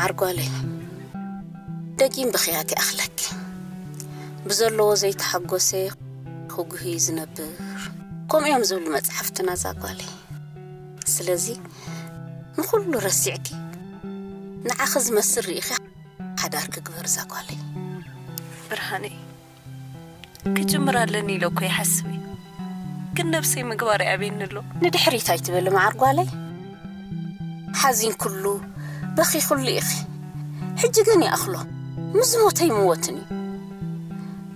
ዓርጓለይ፣ ደጊም ብኽያት ይኣኽለኪ። ብዘለዎ ዘይተሓጎሰ ክጉህ እዩ ዝነብር፣ ከምኡ እዮም ዝብሉ መጽሓፍትና እዛ ጓለይ። ስለዚ ንኹሉ ረሲዕኪ፣ ንዓኺ ዝመስል ርኢኺ ሓዳር ክግበር እዛ ጓለይ። ብርሃነይ፣ ክጅምር ኣለኒ ኢለ እኮ ይሓስብ እየ። ግን ነብሰይ ምግባር ይኣብየኒ ኣሎ። ንድሕሪት ኣይትበሊ መዓር ጓለይ። ሓዚንክሉ፣ በኺኽሉ ኢኺ። ሕጂ ግን ይኣኽሎ። ምስ ሞተ ይምወትን እዩ።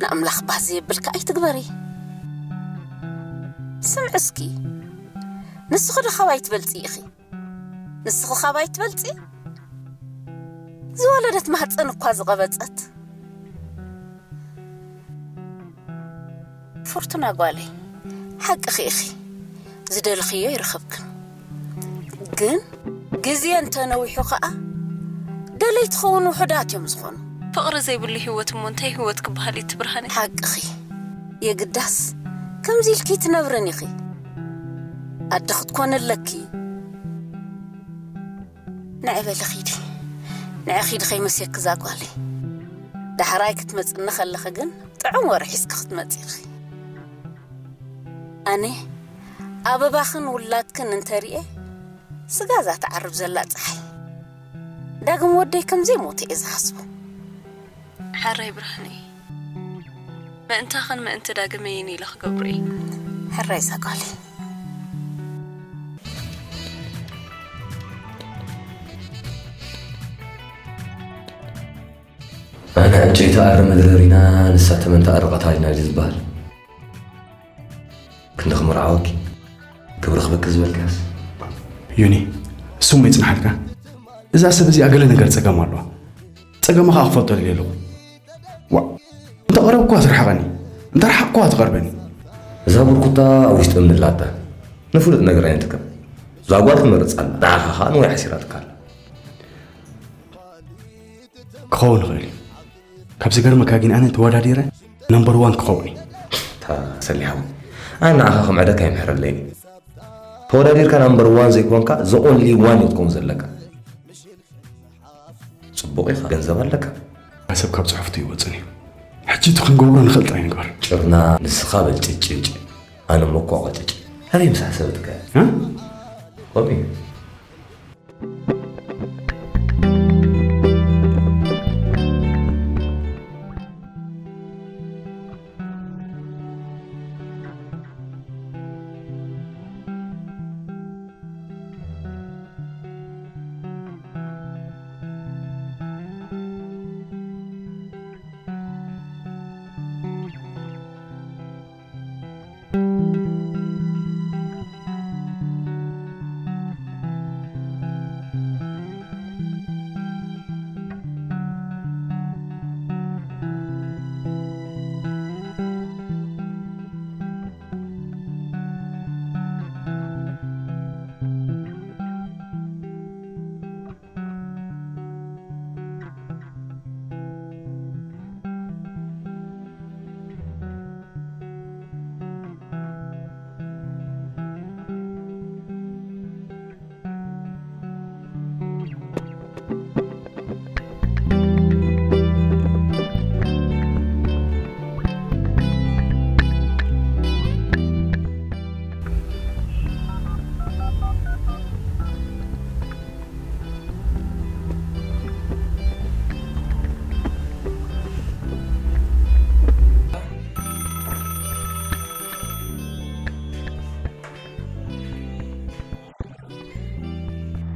ንኣምላኽ ባህ ዘየብልካ ኣይትግበሪ። ስምዒ እስኪ፣ ንስኺ ዶ ካባይ ትበልጺ ኢኺ? ንስኺ ካባይ ትበልጺ? ዝወለደት ማህፀን እኳ ዝቐበጸት። ፍርቱና ጓለይ፣ ሓቅኺ ኢኺ። ዝደለኽዮ ይረኸብክን። ግን ግዜ እንተነዊሑ ኸኣ ደለይቲ ኸውን ውሑዳት እዮም ዝኾኑ። ፍቕሪ ዘይብሉ ህይወት እሞ እንታይ ህይወት ክበሃል እዩ እቲ ብርሃነ? ሓቅኺ። የግዳስ ከምዚ ኢልኪ ትነብርን ኢኺ። ኣደ ክትኮኒ ኣለኪ። ንዒ በሊ ኺዲ። ንዒ ኺዲ ከይመስየኪ እዛ ጓለይ። ዳሕራይ ክትመጽኒ ከለኺ ግን ጥዑም ወረ ሒዝኪ ክትመጺ ኢኺ። ኣነ ኣበባኽን ውላድክን እንተሪኤ ስጋ እዛ ትዓርብ ዘላ ጸሓይ። ዳግም ወደይ ከም ዘይሞተ እየ ዝሓስቦ። ሓራይ ብርሃነይ፣ ምእንታኽን ምእንቲ ዳግመይን ኢለ ክገብሮ እየ። ሕራይ እዛ ጓለይ። ኣነ ዕንጨይቲ ኣረ መድረሪና፣ ንሳ ተመን ተኣረ ቀታሊና ድዩ ዝበሃል? ክንዲ ክምርዓወኪ፣ ክብሪ ክበኪ ዝበልካስ? ዮኒ፣ እሱ እሞ ይጽንሓልካ። እዛ ሰብ እዚኣ ገለ ነገር ጸገም ኣለዋ። ጸገማ ከኣ ክፈልጦ ደልየ ኣለኹ። ዋእ፣ እንተ ቀረብኩዋ ትርሕቐኒ፣ እንተ ረሓቕኩዋ ትቐርበኒ። እዛ ብርኩታ ኣብ ውሽጢ እምኒ ኣላታ። ንፍሉጥ ነገር ኣይንትከብ። እዛ ጓል ትመርጽ ኣላ። ንዓኻ ከኣ ንዋይ ሓሲራትካ ኣላ። ክኸውን ይኽእል እዩ። ካብ ዝገርመካ ግን ኣነ ተወዳዲረ ነምበር ዋን ክኸውን እዩ። እታ ሰሊሓዊ። ኣነ ንዓኻ ከም ዕደካ ይምሕረለይ። ተወዳዲርካ ናምበር ዋን ዘይኮንካ፣ the only one እዩ ክትከውን ዘለካ። ጽቡቕ ኢኻ፣ ገንዘብ ኣለካ። ሰብ ካብ ጽሑፍቱ ይወጽን እዩ። ሕጂ እቲ ክንገብሮ ንኽእል ጥራይ ንግበር። ጭርና፣ ንስኻ በል ጭጭጭ፣ ኣነ እሞ እኮ ቐጭጭ። ኣበይ ምሳሕ ሰብ ትከ? እ? ከምኡ እዩ።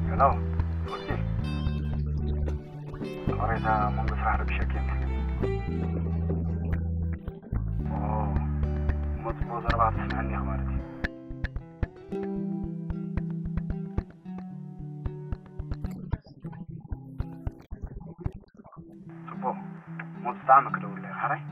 ሄሎ፣ ወዲ። ቅሬታ መንጎ ስራሕ ረብሸኪ። ኦ፣ መጥፎ ዘረባ ትስምዐኒ ኢኻ ማለት እዩ። ጽቡቕ። ሞት ብጣዕሚ ክደውለይ ሓራይ።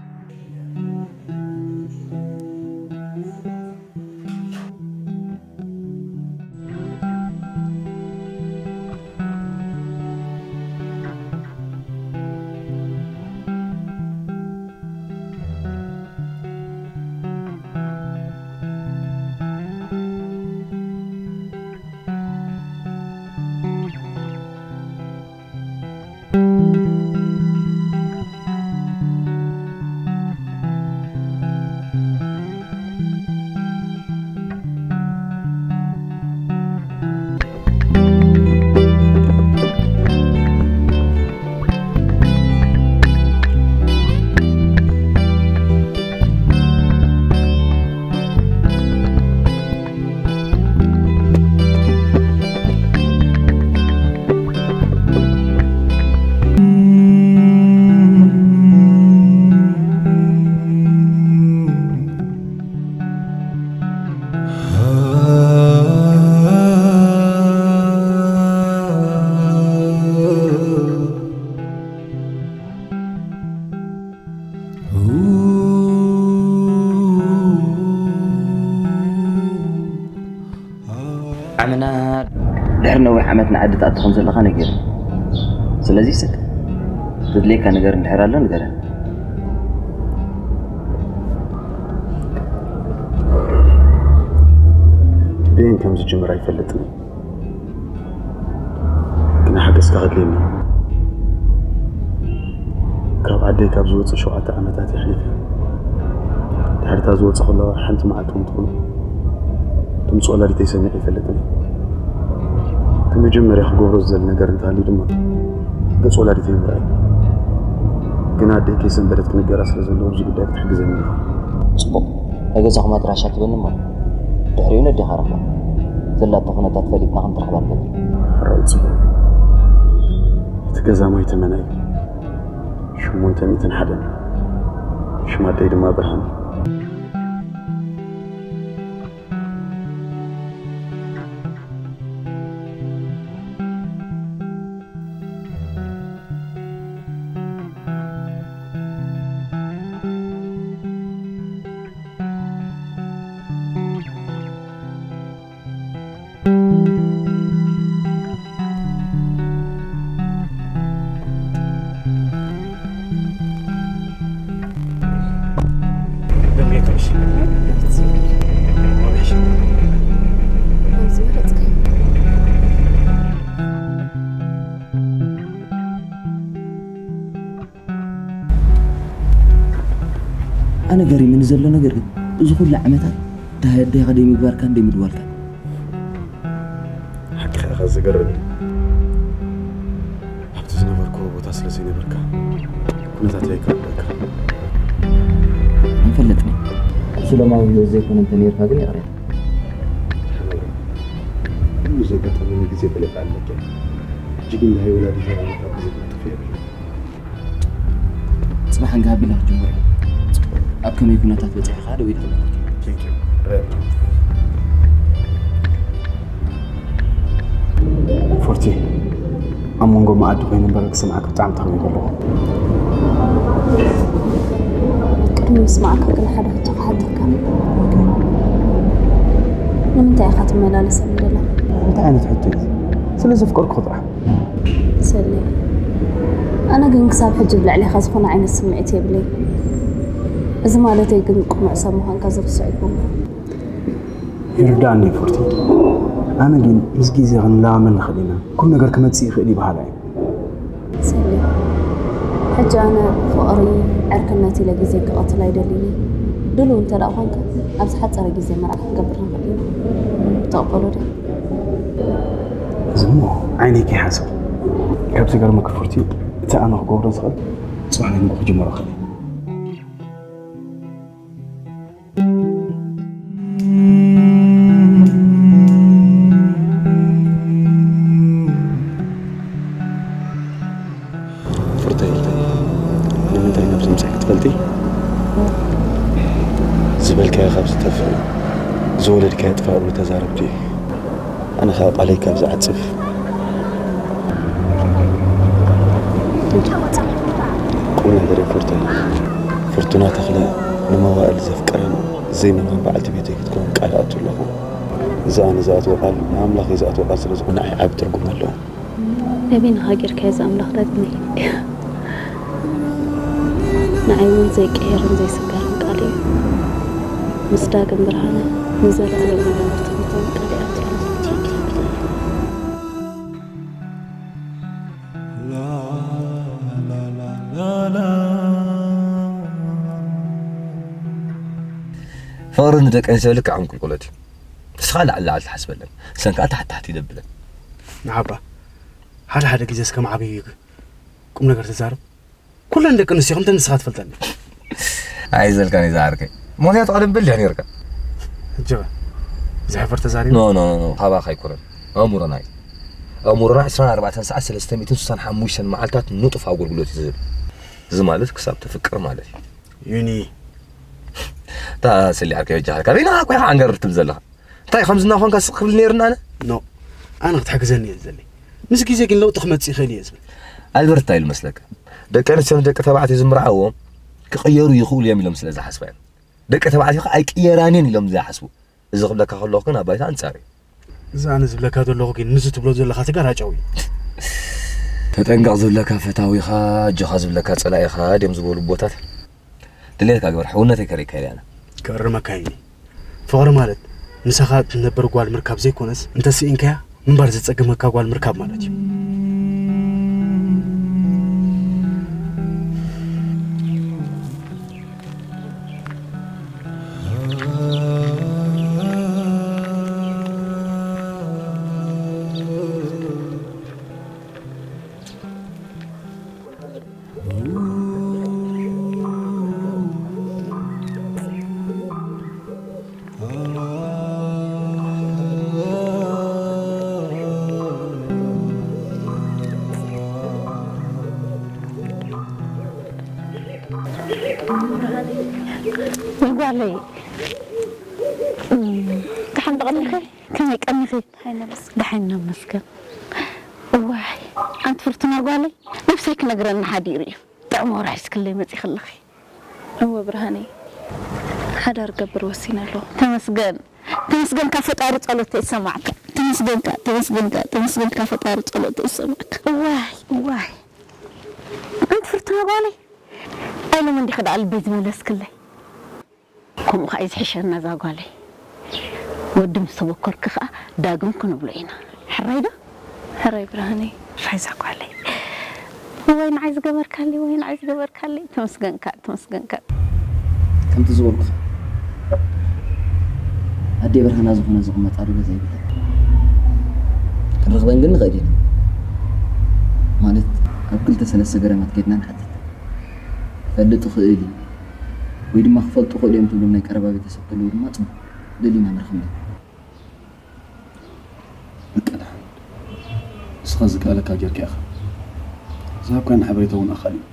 ነዊሕ ዓመት ንዓዲ ትኣቱ ከም ዘለኻ ነጊሩ። ስለዚ ስቅ፣ ዘድልየካ ነገር እንድሕር ኣሎ ንገረኒ። ብየን ከም ዝጅምር ኣይፈልጥን፣ ግን ሓገዝካ ከድልየኒ። ካብ ዓደይ ካብ ዝወፅእ ሸውዓተ ዓመታት የሕሊፈ። ድሕርታ ዝወፅእ ከለዋ ሓንቲ መዓልቲ እውን ትኹን ድምፂ ወላዲተይ ሰሚዐ ይፈልጥን። እቲ መጀመርያ ክገብሮ ዝደሊ ነገር እንተሃልዩ ድማ ገፅ ወላዲተይ ምርኣይ። ግን ኣደይ ከይሰንበደት ክንገራ ስለ ዘለዎ ኣብዚ ጉዳይ ክትሕግዘኒ ኢኻ። ፅቡቕ፣ ናይ ገዛኹም ኣድራሻ ትበኒ እሞ ድሕሪኡ ነዴኻ ረኽባ። ዘላቶ ኩነታት ፈሊጥና ከም ትረኽባ ንገብር። ሕራይ ፅቡቕ። እቲ ገዛ ማይ ተመና እዩ። ሸሞንተ ሚእትን ሓደን። ሽም ኣደይ ድማ ብርሃን። ኣነ ገሪምኒ ዘሎ ነገር ግን እዚ ኩሉ ዓመታት ደሃይ ኣዴኻ ደይ ምግባርካን ደይ ምድዋልካን። ሓቅኻ ኢኻ፣ ዝገርም እዩ። ኣብቲ ዝነበርክዎ ቦታ ስለ ዘይነበርካ ኩነታት ኣይክረዳእካ። ኣይፈለጥኒ። ሰላማዊ ህይወት ዘይኮነ እንተ ነርካ ግን ይቕሬታ። ኩሉ ዘጋጠመኒ ግዜ ፈለጥ ኣለካ። ሕጂ ግን ናይ ወላዲታ ካብ ግዜ ክነጥፍ የብልካ። ጽባሕ እንጋ ቢላ ክጅምር እዩ። ኣብ ከመይ ኩነታት በጺሕኻ ደው ኢለ ክነግረካ። Thank you። ፎርቲ፣ ኣብ መንጎ መኣዲ ኮይነ እምበር ክሰምዓካ ብጣዕሚ ተኽቢበ ኣለኹ። ቅድሚ ምስማዕካ ግን ሓደ ሕቶ ክሓተካ። ንምንታይ ኢኻ ትመላለሰኒ ዘለኻ? እንታይ ዓይነት ሕቶ እዩ? ስለ ዘፍቀርኩ ጥራሕ። ሰሌ፣ ኣነ ግን ክሳብ ሕጂ ብልዕሌኻ ዝኾነ ዓይነት ስምዒት የብለይ። እዚ ማለተይ ግን ቅኑዕ ሰብ ምዃንካ ዝርስዕ ኣይኮንኩን። ይርዳእኒ እዩ ፎርቲ። ኣነ ግን ምስ ግዜ ክንለማመድ ንኽእል ኢና። ኩሉ ነገር ክመጽእ ይኽእል እዩ በሃላይ እየ። ሰሌ፣ ሕጂ ኣነ ፍቕሪ፣ ዕርክነት ኢለ ግዜ ክቐትል ኣይደልን እየ። ድሉው እንተ ደኣ ኾንካ፣ ኣብ ዝሓጸረ ግዜ መርዓ ክንገብር ንኽእል ኢና። ትቕበሎ ዶ? እዚ እሞ ዓይነይ ከይሓሰብ። ካብ ዝገርመኪ ፎርቲ፣ እቲ ኣነ ክገብሮ ዝኽእል፣ ጽባሕ ናይ ንግሆ ክጅምሮ እኽእል እየ። ፍርተይ፣ ንምንታይ ናብዚ ምጻእኪ ትፈልጢ? ዝበልካዮ ካብ ዝጠፍእ፣ ዝወለድካዮ ጥፋእ እብሉ ተዛረብቲ። ኣነ ኸኣ ቃለይ ካብ ዝዓጽፍ። ቁም ነገር ፍርቱና። ፍርቱና ተኽለ ንመዋእል ዘፍቅረን ዘይምእማን በዓልቲ ቤተይ ክትከውን ቃል ኣቱ ኣለኹ። እዚ ኣነ ዝኣትዎ ቃል ንኣምላኽ እየ ዝኣትዎ ቃል ስለ ዝኾነ ዓቢ ትርጉም ኣለዎ። ነቢይ ንኻ ጌርካዮ ዝኣምላኽ ዳግመይ ንዓይ እውን ዘይቀየርን ዘይስገርን ቃል እዩ። ምስ ዳግም ብርሃነ ንዘለኣለም ንነብር ትምህርትን ቃል እያ ትብሎ። ፍቕሪ ንደቂ ኣንስትዮ ልክዕ ከም ቁልቁለት እዩ። ንስኻ ላዕሊ ላዕሊ ትሓስበለን፣ ንሰን ከኣ ታሕቲ ታሕቲ ይደብለን። ንዓባ ሓደ ሓደ ግዜ እስከ ማዕበዩ ቁም ነገር ተዛረብ። ኩለን ደቂ ኣንስትዮ ከምተን ንስኻ ትፈልጠን። ኣይዘልካን እዩ ዝዓርከይ። ምኽንያቱ ቀደም በሊሕ ነይርካ። ሕጂ ኸ ብዘይ ሕፈር ተዛሪቡ። ኖ ኖ ኖ ካባኻ ኣይኮነን። ኣእምሮና እዩ። ኣእምሮና ዕስራን ኣርባዕተን ሰዓት ሰለስተ ሚእትን ስሳን ሓሙሽተን መዓልታት ንጡፍ ኣገልግሎት እዩ ዝህብ። እዚ ማለት ክሳብ ተፍቅር ማለት እዩ። ዩኒ እታ ስሊ ዓርከይ በጃኻ ካበይ ናኻ ኮይኻ ዓንገር ትብል ዘለኻ? እንታይ ከምዚ እናኾንካ ስቕ ክብል ነይርና ኣነ? ኖ ኣነ ክትሕግዘኒ እየ ዝደሊ። ምስ ግዜ ግን ለውጢ ክመጽእ ይኽእል እየ ዝብል። ኣልበርት እንታይ ኢሉ መስለካ? ደቂ ኣንስትዮ ንደቂ ተባዕትዮ ዝምርዓዎም ክቕየሩ ይኽእሉ እዮም ኢሎም ስለ ዝሓስቡ እዮም። ደቂ ተባዕትዮ ከዓ ኣይቅየራን እየን ኢሎም ዝሓስቡ። እዚ ክብለካ ከለኹ ግን ኣብ ባይታ ኣንጻር እዩ። እዛ ኣነ ዝብለካ ዘለኹ ግን ንዚ ትብሎ ዘለኻ ትጋር ኣጫዊ። ተጠንቀቕ ዝብለካ ፈታዊኻ፣ ኣጆኻ ዝብለካ ጸላኢኻ ድዮም ዝበሉ ኣቦታት። ድሌትካ ግበር፣ ሕውነተይ ከርእየካ ኢለ ኣነ። ክእርመካ እየ። ፍቕሪ ማለት ምሳኻ ትነብር ጓል ምርካብ ዘይኮነስ፣ እንተ ስኢንካያ ምንባር ዘጸግመካ ጓል ምርካብ ማለት እዩ። ወይ ጓለይ፣ እም፣ ደሓን ዶ ቀኒኺ? ከመይ ቀኒኺ? ደሓን ነመስግን። ደሓን ነመስግን። እዋይ፣ ኣንቲ ፍርቱና ጓለይ፣ ነብሰይ ክነግረኒ ሓዲሩ እዩ። ጥዑም ወረ ሒዝክለይ መጺኺ ኣለኺ። እወ ብርሃነይ፣ ሓዳር ገብር ወሲነ ኣለኹ። ተመስገን፣ ተመስገንካ ፈጣሪ ጸሎተይ ይሰማዕካ። ተመስገንካ፣ ተመስገንካ፣ ተመስገንካ ፈጣሪ ጸሎተይ ይሰማዕካ። እዋይ፣ እዋይ። ኣንቲ ፍርቱና ጓለይ፣ ኣይሎም እንዲኺ ደኣ ልበይ ዝመለስክለይ። ከምኡ ኸኣ እዩ ዝሕሸና እዛ ጓለይ። ወዲ ምስ ተበኮርኪ ኸኣ ዳግም ክንብሎ ኢና። ሕራይ ዶ? ሕራይ ብርሃነይ። ሕራይ እዛ ጓለይ። ወይ ንዓይ ዝገበርካለይ፣ ወይ ንዓይ ዝገበርካለይ። ተመስገንካ፣ ተመስገንካ። ከምቲ ዝበልኩኻ፣ ኣደይ ብርሃና ዝኾነ ዝቕመጣሉ ገዛ የብላን። ክንረኽበን ግን ንኽእል ኢና። ማለት፣ ኣብ ክልተ ሰለስተ ገዳማት ከይድና ንሓትት። ክፈልጥ ይኽእል እዩ። ወይ ድማ ክፈልጡ ይኽእሉ እዮም ትብሎም ናይ ቀረባ ቤተሰብ ተለዉ ድማ ጽቡቕ። ደሊና ንረኽበን። በቃ ደሓን። ንስኻ ዝከኣለካ ጌርካ ኢኻ። ዝሃብካኒ ሓበሬታ እውን ኣኻሊ እዩ።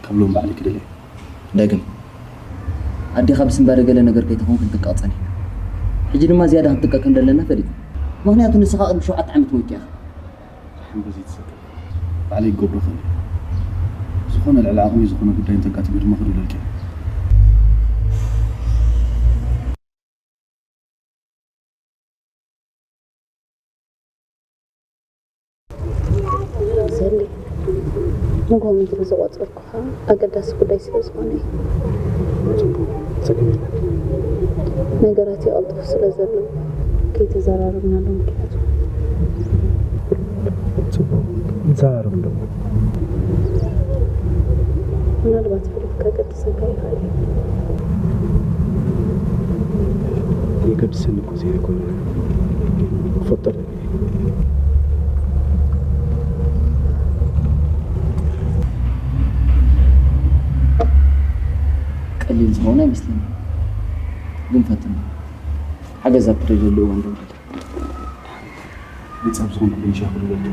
ካብ ሎም ባዕለይ ክደልየ። ዳግም፣ ኣዴኻ ብስንባደ ገለ ነገር ከይትኸውን ክንጥቀቕ ጸኒሕና። ሕጂ ድማ ዝያዳ ክንጥቀቕ ከም ዘለና ፈሊጥና። ምኽንያቱ ንስኻ ቅድሚ ሸውዓተ ዓመት ሞይትካ ኢኻ። ደሓን በዚ ትሰከፍ። ባዕለይ ክገብሮ እኽእል እየ። ዝኾነ ልዕሊ ዓቕመይ ዝኾነ ጉዳይ እንተጋጢሙ ድማ ክድውለልካ እየ። ዘሊ፣ ንጎም ኢሉ ዝቖጸርኩኻ ኣገዳሲ ጉዳይ ስለ ዝኾነ እዩ። ጽቡቕ፣ ጸገም የለን። ነገራት ይቐልጥፉ ስለ ዘለዉ ከይተዘራረብናሎም ዲና? ጽቡቕ፣ ንዘራረብ ኣለዎ። ምናልባት ብልቢ ከገድሰካ ይኽእል እዩ። የገድሰኒ እኮ ዘይኮነ፣ ክፈልጦ ኣለኒ። ቀሊል ዝኸውን ኣይመስለኒ፣ ግን ፈትን። ሓገዝ ኣብ ትደልየሉ እዋን ደውለለይ። ንጻብ ዝኾንኩ ግን ሻኹ ልበልካ።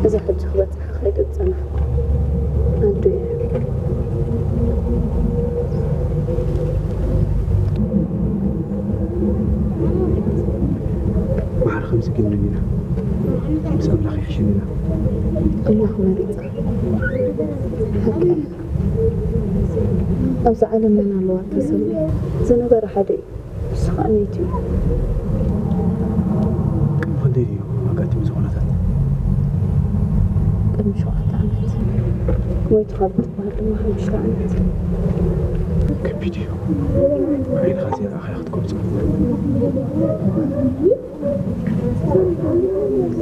እዛ ሕጂ ክበጽሓ ከይደ ዝጸናሕኩ ኣዱ እያ። ማዕረ ከምዚ ግን ንሚና ምስ ኣምላኽ ይሕሸኒ ኢና። ኣምላኽ መሪጻ። ሓቂ እያ። ኣብዚ ዓለም መን ኣለዋ ተሰምየ ዝነበረ ሓደ እዩ። ንስኻ ኣመይቲ እዩ። ቅድሚ ክንደይ ድዩ ኣጋጢሙ እዚ ኩነታት? ቅድሚ ሸውዓተ ዓመት። ሞይቱ ካብ ትበሃል ድማ ሓሙሽተ ዓመት። ከቢድ እዩ። ዓይንኻ ዘይረኣኻዮ ክትገልጾ።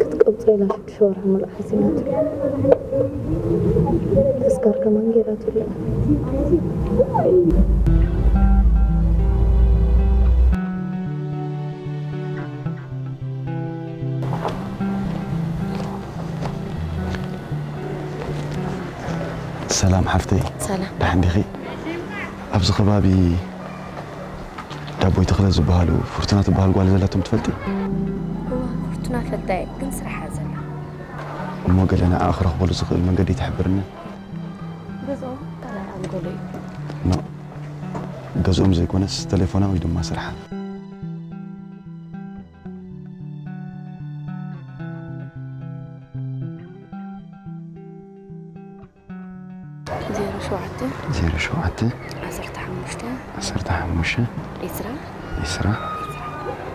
ክትቀብጾ ኢላ ሽዱሽተ ወርሒ ሙሉእ ሓዚናትሉ። ተስካር ከማን ጌራትሉ። ሰላም ሓፍተይ። ሰላም። ደሓን ዲኺ? ኣብዚ ከባቢ ዳቦይ ተኽለ ዝበሃሉ ፍርቱና ትበሃል ጓል ዘላቶም ትፈልጢ? እዋ፣ ፍርቱና ፈልጣ እየ፣ ግን ስራሕ እያ ዘላ። እሞ ገለ ንዓኣ ክረኽበሉ ዝኽእል መንገዲ ትሕብርኒ? ገዝኦም ካልኣይ ኣንጎሎ እዩ። ኖ፣ ገዝኦም ዘይኮነስ ተሌፎና ወይ ድማ ስርሓ። ዜሮ ሸውዓተ ዜሮ ሸውዓተ ዓሰርተ ሓሙሽተ ዓሰርተ ሓሙሽተ ዒስራ ዒስራ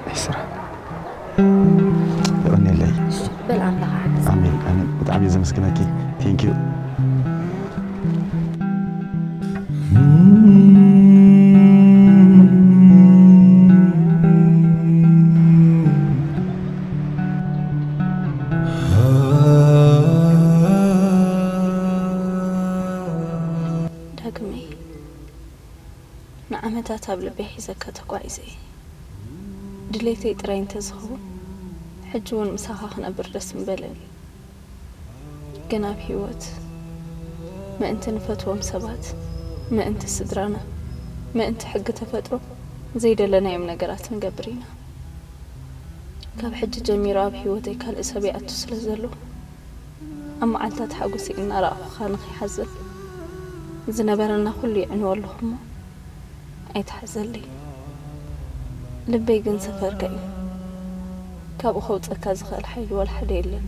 ዒስራ። የቐንየለይ። በል ኣምላኽ ሓግዝ። ኣሜን ኣሜን። ብጣዕሚ እየ ዘመስግነኪ። ቴንክ ዩ። ዳግመይ ንዓመታት ኣብ ልበይ ሒዘካ ተጓዒዘ እየ። ድሌተይ ጥራይ እንተዝኸውን ሕጂ እውን ምሳኻ ክነብር ደስ ምበለኒ። ግን ኣብ ህይወት ምእንቲ ንፈትዎም ሰባት፣ ምእንቲ ስድራና፣ ምእንቲ ሕጊ ተፈጥሮ ዘይደለናዮም ነገራት ንገብር ኢና። ካብ ሕጂ ጀሚሩ ኣብ ህይወተይ ካልእ ሰብ ይኣቱ ስለ ዘሎ ኣብ መዓልታት ሓጎሰይ እናረኣኹኻ ንኸይሓዝን ዝነበረና ኩሉ የዕንዎ ኣለኹ እሞ ኣይትሓዘለይ። ልበይ ግን ሰፈርከ እዩ። ካብኡ ከውፀካ ዝኽእል ሓይሊ ዋላ ሓደ የለን።